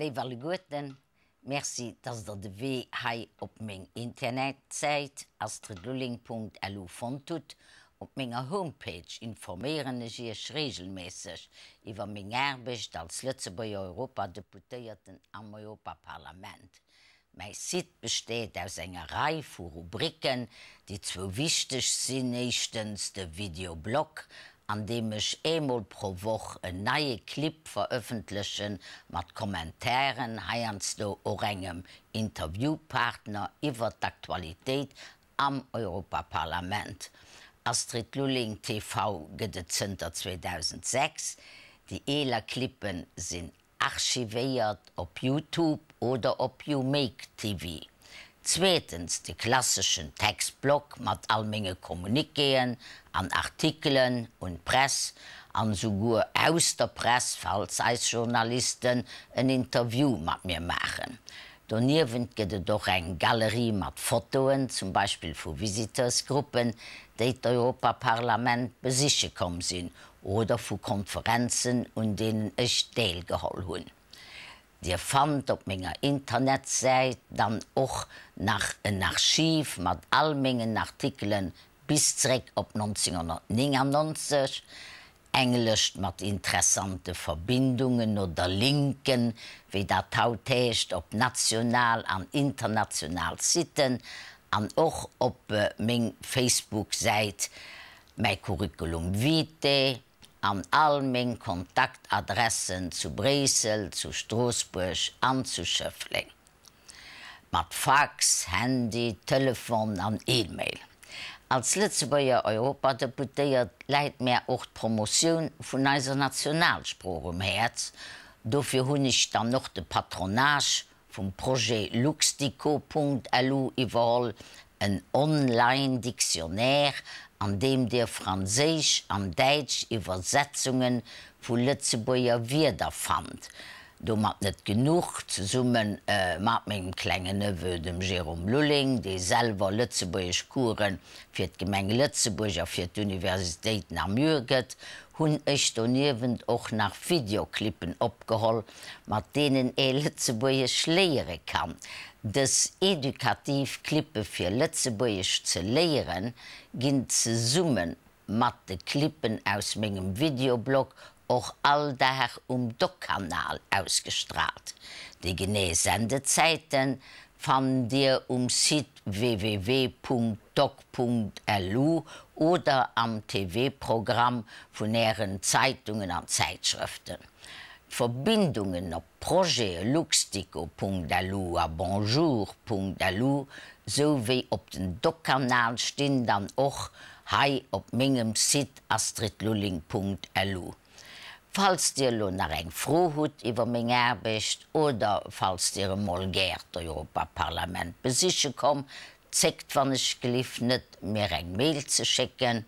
Léif alleguerten, Merci, dass der de Wee hei op meng Internetsäit astridlulling.lu fonnt hutt. Op menger Homepage informéieren ech Iech reegelméisseg iwwer meng Aarbecht als Lëtzebuerger Europadeputéierten am Europaparlament. Mäi Site besteet aus enger Rei vu Rubriken, déi zwou wichteg sinn, éischtens de Videoblog, an deem ech eemol pro Woch en neie Clip verëffentlechen, mat Kommentaren, heiansdo och engem Interviewpartner iwwert d'Aktualitéit am Europaparlament. Astrid Lulling TV gëtt et zënter 2006, déi eeler Clippen sinn Archivéiert op Youtube oder op YouMake TV. Zweetens de klasseschen Textblock mat all menge Communiquéen an Artikelen un d'Press an esouguer aus der Press, falls eis Journalisten en Interview mat mir maachen. Doniewent gëtt et och eng Galerie mat Fotoen, zum Beispill vu Visiteursgruppen, déi d'Europaparlament besiche komm sinn oder vu Konferenzen, un deenen ech deelgeholl hunn. Dir fannt op menger Internetsäit dann och nach en Archiv mat all mengen Artikelen bis zeréck op 1999, eng Lëscht mat interessante Verbindungen oder Linken, wéi dat haut heescht, op national an international Siten an och op meng Facebook-Säit. Mäi Curriculum vitae an all meng Kontaktadressen zu Bréissel, zu Stroossbuerg an zu Schëffleng. Mat Fax, Handy, Telefon an E-Mail. Als Lëtzebuerger Europadeputéiert läit mär och d'Promotioun vun eiser Nationalsprooch um Häerz. Dofir hunn ech dann och de Patronage vum Projet Luxdico.lu iwwerholl, en Online Dictionnaire, an deem Dir franséisch an däitsch Iwwersetzunge vu Lëtzebuerger Wierder fannt. Domat net genuch, zesumme mat mengem klenge Neveu, dem Jérôme Lulling, dee selwer Lëtzebuergesch Coursen fir d'Gemeng Lëtzebuerg a fir d'Universitéit Namur gëtt, hunn ech doniewent och nach Videoclippen opgeholl, mat deenen ee Lëtzebuergesch léiere kann. Dës edukativ Clippe fir Lëtzebuergesch ze léieren, ginn zesumme mat de Clippen aus mengem Videoblog och all Dag um Doc-Kanal ausgestraalt. Déi genee Sendezäite fannt Dir um Site www.doc.lu oder am TV-Programm vun Ären Zeitungen an Zäitschrëften. D'Verbindungen op d'Projete luxdico.lu a bonjour.lu sou wéi op den Doc-Kanal stinn dann och hei op mengem Site astridlulling.lu. Falls dir elo nach eng Fro hutt iwwer meng Aarbecht oder falls dir emol gär d'Europaparlament besiche kommt, Zéckt wann ech gelift net mir eng Mail ze schécken.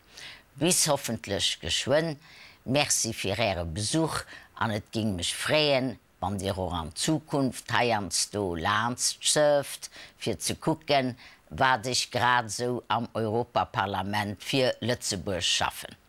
Bis hoffentlech geschwënn. Merci fir äre Besuch an et ging mech freeën wann dir och an Zukunft heiansdo laanscht surft fir ze kucken wat ech grad sou am Europaparlament fir Lëtzebuerg schaffen.